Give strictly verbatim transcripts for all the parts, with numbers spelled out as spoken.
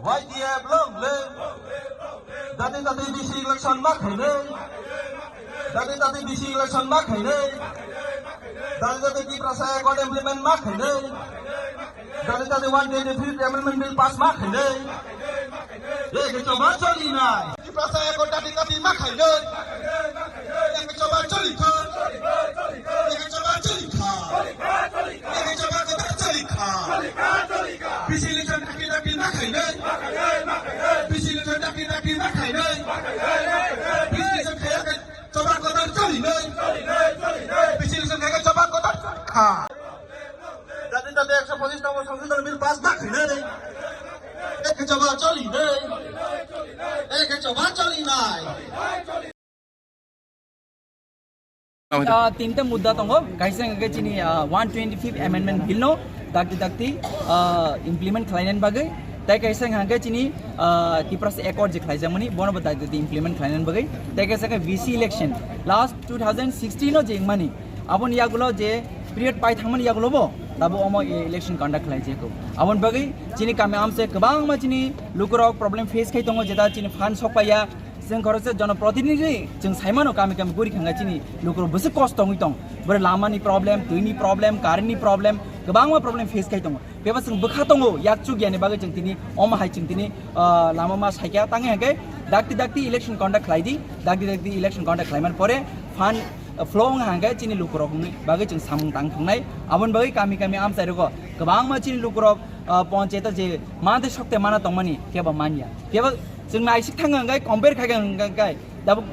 Y T F long live. Dati dati B C election ma khainai. Dati dati B C election ma khainai. Dati dati Tiprasa Accord implement ma khainai. Dati dati one twenty-fifth Amendment Bill pass ma khainai. Eke choba choli nai. Tiprasa Accord dati dati ma khainai. Eke choba choli kha. Eke choba choli kha. Eke choba choli kha. B C election dati dati ma khainai. B C election dati dati ma khainai. B C election khaiya khe choba kotor choli nai. B C election khaiya khe choba kotor choli kha. Dati dati ekso pochis nombor Songshodhon Bill pass ma khainai. Eke choba choli nai. Eke choba choli nai. Ah, tinta mudda tongo, kaisa hwnkhe chini, ah, one twenty-fifth Amendment Bill no dakti dakti, ah, implement khlainani bagwi, tei kaisa hwnkhe chini, ah, Tiprasa Accord je khlaijakmani, bono bo dakti dakti implement khlainani bagwi, tei kaisa khe V C election last two thousand sixteen o je wngmani, aboni yagulo je period pai thangmani yagulo bo tabuk omo election conduct khlaijak. Aboni bagwi chini kami amchai kwbangma chini lukurok problem face khai tongo, jeta chini fund sokpaiya, Chwng khoroksa jonoprotinidhi chwng saimano kami kami guri khangkha chini lukurok bwswk kosto wngwi tong. Bwrwi lamani problem, twini problem, currentni problem, kwbangma problem face khai tongo. Phiya ba chwng bwkha tongo, yak chukya ni bagwi chwng tini omo hai chwng tini, ah, lama ma saikha tangwi hwnkhe dakti dakti election conduct khlai di, dakti dakti election conduct khlaimani pore fund, ah, flow wngkha hwnkhe chini lukurokni bagwi chwng samung tang thungnai. Aboni bagwi kami kami amchai rogo kwbangma chini lukurok, ah, ponchayato je mantwi sokte mana tongmani kebo manya. Kebo Chwng naisik thang hwnkhe compare khai hwnkhe tabuk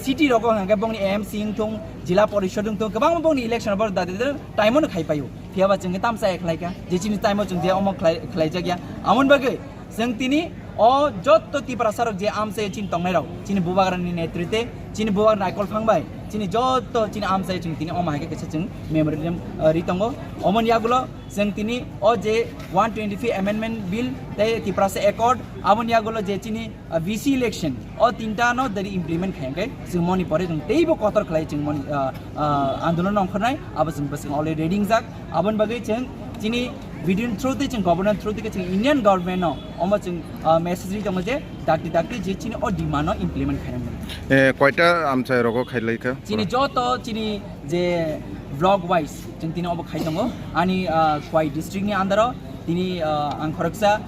city rogo hwnkhe bongni M C wngthung, jila porishod wngthung, kwbangma bongni election bor dadi time-o no khai paio. Phiya ba chwng tamsa khlai kha, je chini time-o chwng je omo khlai, khlai jak ya. Amon bagwi chwng tini o jotto Tiprasa rok je amchai chini tongnai rok, chini bubagrani netrite, chini bubagrani naikol phang bai, chini jotto chini amchai chwng tini omo hai khe kaisa chwng memorandum, uh, ri tongo. Omoni yagulo Chwng tini o je one twenty-fifth Amendment Bill tei Tiprasa Accord, aboni yagulo je chini, ah, V C election, o tinta no dari implement khai hwnkhe chwng moni pore chwng teibo kotor khlai chwng moni, ah, ah, andolon ongkhornai, abo chwng bwswk already ready wngjak. Aboni bagwi chwng chini video ni through twi chwng governor through twi chwng Indian government no omo chwng, ah, message ri tongo je dakti dakti je chini o demand no implement khai nangmani. Eh, koita amchai rogo khai lai kha? Chini joto chini je block wise chwng tini obo khai tongo. Ani, ah, Khwai district ni under o tini, ah, ang khoroksa,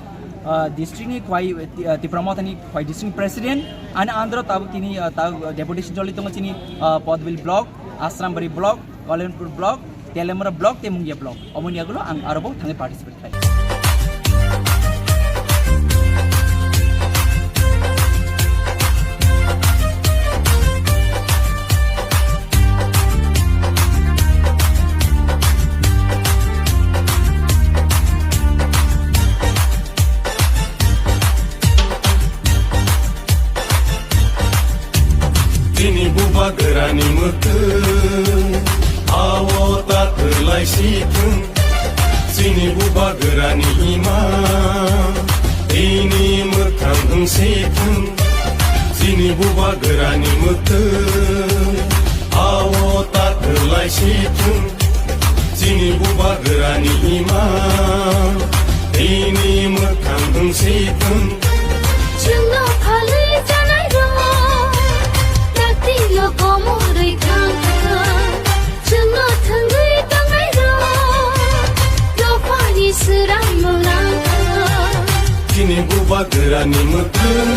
ah, district ni Khwai, ah, Tipra Mothani Khwai district ni president. Ani under o tabuk tini, ah, tabuk deputation choli tongo chini, ah, Podbil block, Asrambari block, Kalyonpur block, Teliamura block tei Mungia block. Omoni yagulo ang aro bo thangwi participate Chini bubagrani mwtwng, awo ta twlai si thung. Chini bubagrani ima, tini mwthang wng si thung. Chini bubagrani mwtwng, awo ta twlai si thung. Chini bubagrani ima, tini mwthang wng si thung. Chwngno phalwi janai rok, dakti yo komorwi thang thang. Chwngno thwngwi tongnai rok, dophani swrang no lang thang. Chini bubagrani mwtwng.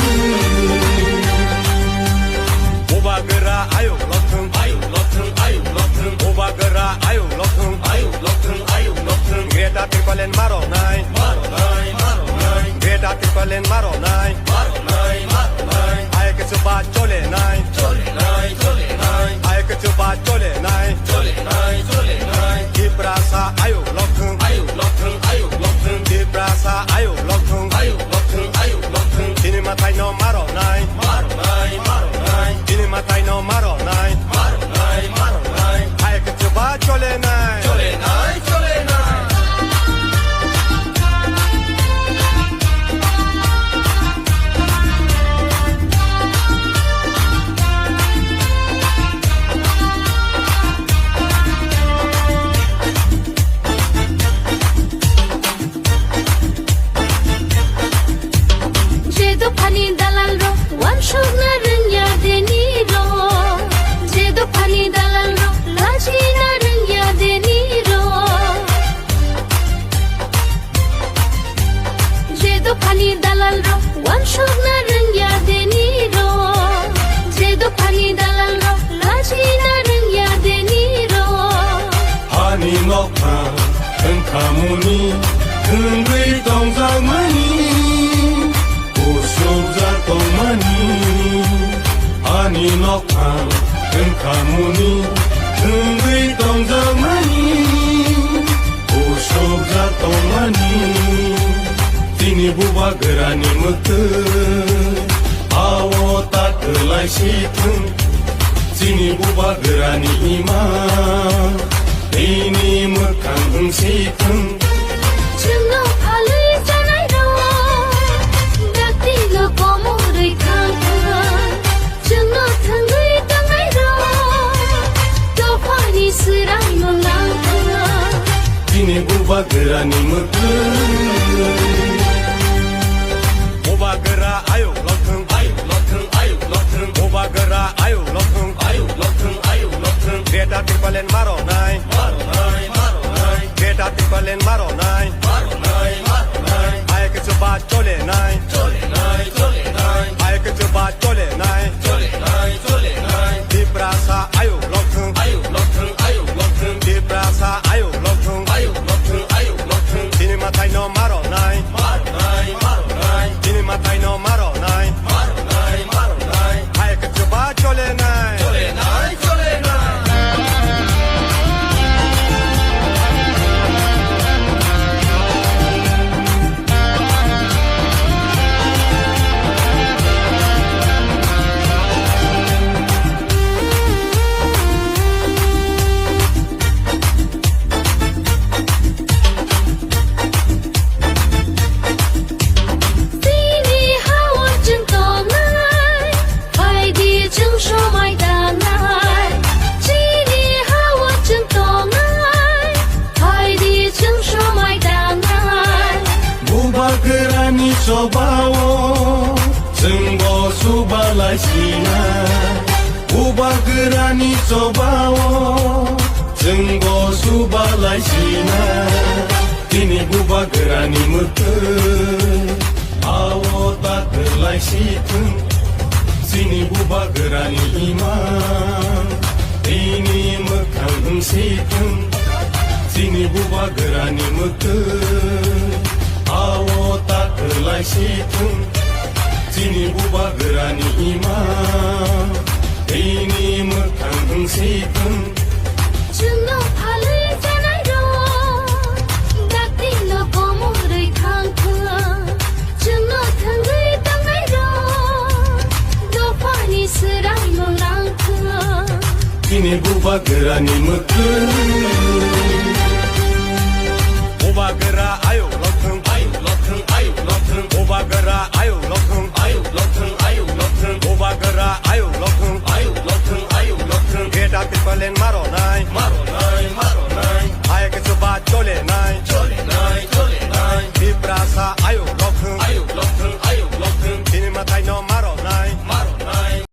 Bubagra ayuk lothwng, ayuk lothwng, ayuk lothwng. Bubagra ayuk lothwng, ayuk lothwng, ayuk lothwng. Greater Tipraland maronai, maronai, maronai. Greater Tipraland maronai, maronai, maronai. Ayuk chuba cholenai, cholenai, cholenai. Ayuk chuba cholenai, cholenai, cholenai. Tiprasa ayuk lothwng, ayuk lothwng, ayuk lothwng. Tiprasa ayuk lothwng, ayuk lothwng, ayuk lothwng. Chini mwtai no maronai, maronai, maronai. Chini mwtai no maronai, maronai, maronai. Ayuk chuba cholenai, cholenai, cholenai. Dophani dalal rok wansukna rwngya deni rok, je dophani dalal rok lachina rwngya deni rok. Hani nokha wngkhamuni thwngwi tongjakmani, usukjak tongmani. Ani nokphang wngkhamuni thwngwi tongjakmani, usukjak tongmani. Chini bubagrani mwktwi ao ta kwlai si thwng. Chini bubagrani ima bini mwkhang wng si thwng. Chwngno phalwi chanai rok, dakti no komorwi thang thang. Chwngno thwngwi tongnairok, dophani swraimung nangkha. Chini bubagrani mwkhwtwi. Bubagra ayuk lokthwng, ayuk lokthwng, ayuk lokthwng. Bubagra ayuk lokthwng, ayuk lokthwng, ayuk lokthwng. Beta Tipaland maronai, maronai, maronai. Beta Tipaland maronai, maronai, maronai. Ayuk chuba cholenai, cholenai, cholenai. Ayuk chuba cholenai. Cholenai, cholenai. Tiprasa ayuk lokthwng. Ayuk lokthwng, ayuk lokthwng. Tiprasa ayuk lokthwng. Ayuk lokthwng, ayuk lokthwng. Chini mwtai no maronai. Maronai, maronai. Chini mwtai no maronai. Maronai, maronai. Hai kwchwba cholenai. Cholenai, cholenai. Chini ha-o chwng tongnai, phaidi chwng somai tangnai. Chini ha-o chwng tongnai, phaidi chwng somai tangnai. Bubagrani chobao chwngbo subalai sinai. Bubagrani chobao chwngbo subalai sinai. Chini bubagrani mwktwi ao ta kwlai si thwng. Chini bubagrani ima bini mwkhang wng si thwng. Chini bubagrani mwktwi ao ta kwlai si thwng. Chini bubagrani ima bini mwkhang wng si thwng. Chwngno phalwi chanai rok, dakti no komorwi thang thwng. Chwngno thwngwi tongnai rok, dophani swraimung nang thwng. Chini bubagrani mwktwi. Bubagra ayuk lokthwng, ayuk lokthwng, ayuk lokthwng. Bubagra ayuk lokthwng, ayuk lokthwng, ayuk lokthwng. Bubagra ayuk lokthwng, ayuk lokthwng, ayuk lokthwng. Beta Tipaland maronai, maronai.